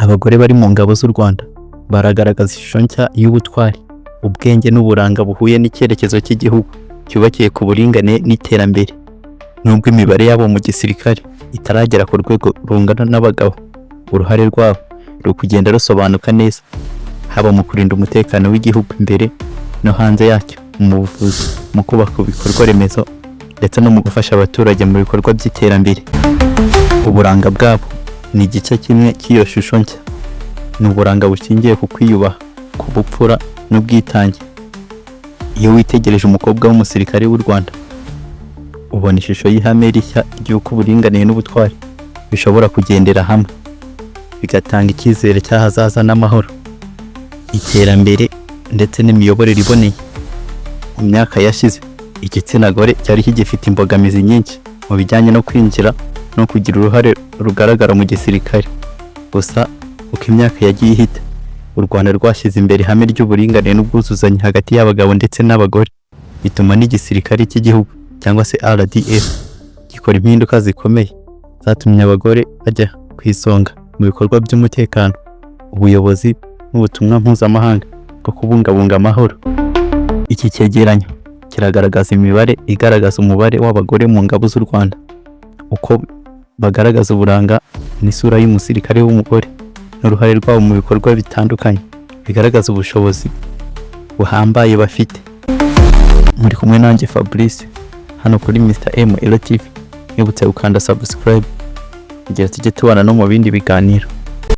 Abagore bari mu ngabo z'u Rwanda baragaragaza ishusho nshya y'ubutwari, ubwenge n'uburanga buhuye n'icyerekezo cy'igihugu cyubakiye ku buringanire n'iterambere. Nubwo imibare yabo mu gisirikare itaragera ku rwego rungana n'abagabo, uruhare rwabo ruri kugenda rusobanuka neza, haba mu kurinda umutekano w'igihugu imbere no hanze yacyo, mu buvuzi, mu kubaka ibikorwa remezo ndetse no mu gufasha abaturage mu bikorwa by'iterambere. Uburanga bwabo ni igice kimwe cy'iyo shusho nshya. Ni uburanga bushingiye ku kwiyubaha, ku bupfura n'ubwitange. Iyo witegereje umukobwa w'umusirikare w'u Rwanda, ubona ishusho y'ihame rishya ry'uko uburinganire n'ubutwari bishobora kugendera hamwe, bigatanga icyizere cy'ahazaza n'amahoro, iterambere ndetse n'imiyoborere iboneye. Mu myaka yashize, igitsina gore cyari kigifite imbogamizi nyinshi mu bijyanye no kwinjira no kugira uruhare rugaragara mu gisirikare. Gusa uko imyaka yagiye ihita, u Rwanda rwashyize imbere ihame ry'uburinganire n'ubwuzuzanye hagati y'abagabo ndetse n'abagore, bituma n'igisirikare cy'igihugu cyangwa se RDF gikora impinduka zikomeye zatumye abagore bajya ku isonga mu bikorwa by'umutekano, ubuyobozi n'ubutumwa mpuzamahanga bwo kubungabunga amahoro. Iki cyegeranyo kiragaragaza imibare igaragaza umubare w'abagore mu ngabo z'u Rwanda, uko bagaragaza uburanga n'isura y'umusirikare w'umugore n'uruhare rwabo mu bikorwa bitandukanye bigaragaza ubushobozi buhambaye bafite. Muri kumwe nanjye Fabrice hano kuri Mr M Elo TV. Mwibutse gukanda subscribe kugira tujye tubana no mu bindi biganiro.